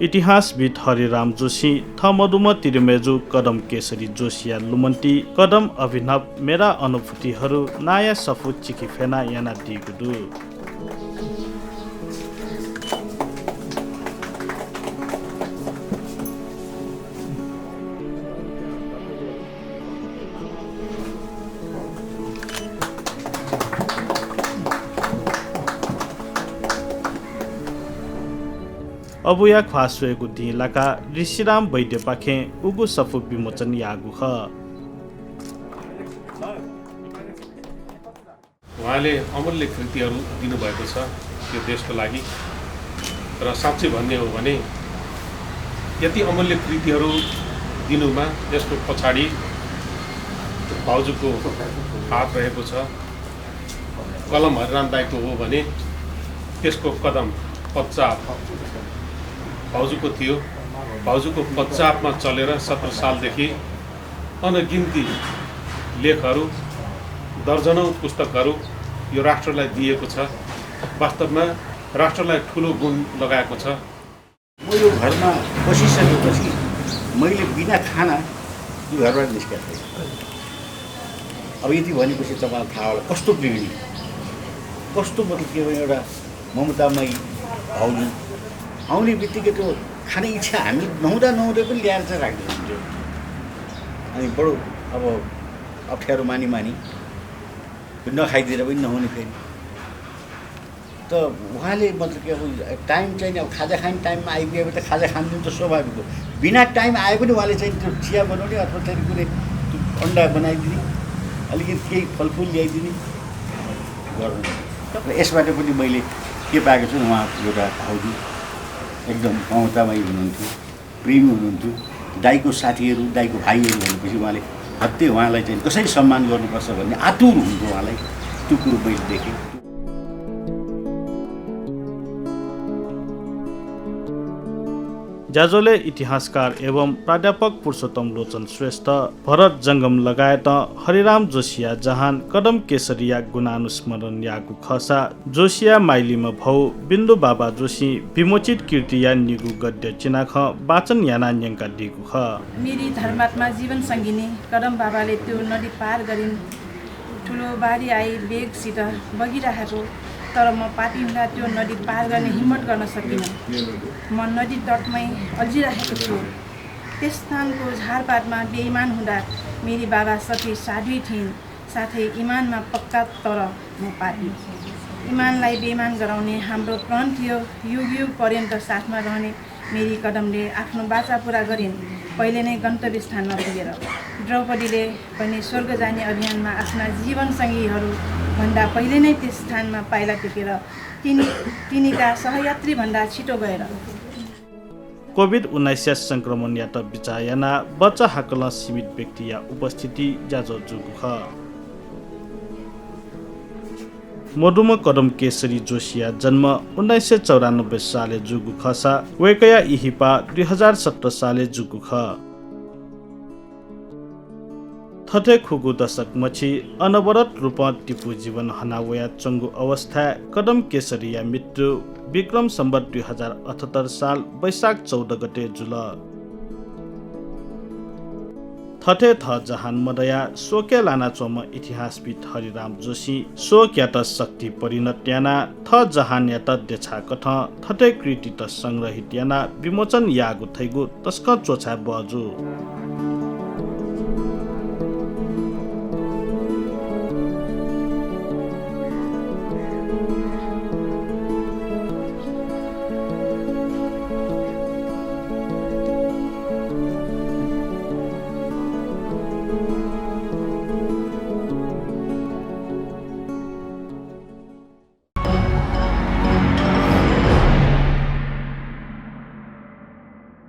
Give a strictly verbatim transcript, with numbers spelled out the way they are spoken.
इतिहासविद् हरिराम जोशीं थः मदुम्ह तिरिमय्जु कदम केशरी जोशीया लुमन्ति कदम अभिनव मेरा अनुभूतिहरू नांया सफू चिखि फ्यना यानादीगु दु। अबुया ख्वाः स्वयेगु दिं लाकाः ऋषिराम वैद्यपाखें उगु सफू विमोचन याःगु खः। उहाँले अमूल्य कृतिहरू दिनुभएको छ यो देशको लागि। र साँच्चै भन्ने हो भने यति अमूल्य कृतिहरू दिनुमा यसको पछाडि भाउजूको हात रहेको छ। कलम हरिराम दाइको हो भने त्यसको कदम पच्चाप भाउजूको थियो। भाउजूको पच्चापमा चलेर सत्र सालदेखि अनगिन्ती लेखहरू, दर्जनौँ पुस्तकहरू यो राष्ट्रलाई दिएको छ। वास्तवमा राष्ट्रलाई ठुलो गुण लगाएको छ। म यो घरमा पसिसकेपछि मैले बिना खाना यो घरबाट निस्केको थिएँ। अब यति भनेपछि तपाईँलाई थाहा होला कस्तो गृहिणी, कस्तो मतलब के भने एउटा ममतामयी भाउजू। आउने बित्तिकै त्यो खाने इच्छा हामी नहुँदा नहुँदै पनि ल्याएर चाहिँ राखिदिनुहुन्थ्यो। अनि बडो अब अप्ठ्यारो मानी मानी नखाइदिएर पनि नहुने फेरि। त उहाँले मतलब कि अब टाइम चाहिँ नि अब खाजा खाने टाइममा आइपुगे त खाजा खानु त स्वाभाविक हो। बिना टाइम आए पनि उहाँले चाहिँ त्यो चिया बनाउने अथवा चाहिँ कुनै त्यो अन्डा बनाइदिने, अलिकति केही फलफुल ल्याइदिने गर्नु। र यसबाट पनि मैले के पाएको छु, उहाँ एउटा भाउजू एकदम ममतामयी हुनुहुन्थ्यो, प्रेमी हुनुहुन्थ्यो। दाइको साथीहरू, दाइको भाइहरू भनेपछि उहाँले हत्ते उहाँलाई चाहिँ कसरी सम्मान गर्नुपर्छ भन्ने आतुर हुन्थ्यो उहाँलाई। त्यो कुरो मैले देखेँ। ज्याझ्वलय् इतिहासकार एवं प्राध्यापक पुरुषोत्तम लोचन श्रेष्ठ, भरत जंगम लगायत हरिराम जोशीया जहान कदम केशरीया गुणानुस्मरण याःगु खःसा जोशीया माइलिम्ह भौ बिन्दु बाबा जोशीं विमोचित कृतिया निगू गद्य चिनाखँ वाचन यानाः न्यंकादीगु खः। मेरी धर्मात्मा जीवन संगिनी कदम बाबाले त्यो नदी पार गरिन्। ठुलो बारी आई बेगसित बगिरहेको, तर म पापी हुँदा त्यो नदी पार गर्ने हिम्मत गर्न सकिनँ। म नदी तटमै अल्झिरहेको छु। त्यस स्थानको झारपातमा बेइमान हुँदा मेरी बाबा सती साध्वी थिइन्। साथै इमानमा पक्का, तर म पापी। इमानलाई बेइमान गराउने हाम्रो प्रान्तीय युग युग पर्यन्त साथमा रहने मेरी कदमले आफ्नो बाचा पूरा गरिन्। पहिले नै गन्तव्य स्थानमा पुगेर द्रौपदीले पनि स्वर्ग जाने अभियानमा आफ्ना जीवनसंगीहरू भन्दा पहिले नै त्यस स्थानमा पाइला टेकेर तिनी, तिनीका सहयात्री भन्दा छिटो गएर कोभिड उन्नाइसया संक्रमणयात बिचाः यानाः बच्चा हाकलं सीमित व्यक्तिया उपस्थिति ज्याझ्वः जूगु खः। मदुम्ह कदम केशरी जोशीया जन्म उन्नाइस सय चौरानब्बे सालय् जूगु खःसा वय्कःया इहिपा दुई हजार सत्र सालय् जूगु खः। थथे खुगू दशक मछि अनवरत रूपं तिपू जीवन हना वयाच्वंगु अवस्थाय् कदम केशरीया मृत्यु विक्रम सम्वत दुई हजार अठहत्तर साल वैशाख चौध गते जुल। थथे थः जहान मदयाः शोकय् लानाच्वंम्ह इतिहासविद् हरिराम जोशीं शोकयात शक्ति परिणत यानाः थः जहानयात देछाःकथं थथे कृतित संग्रहित यानाः विमोचन याःगु धइगु तसकं च्वछाये बहःजू।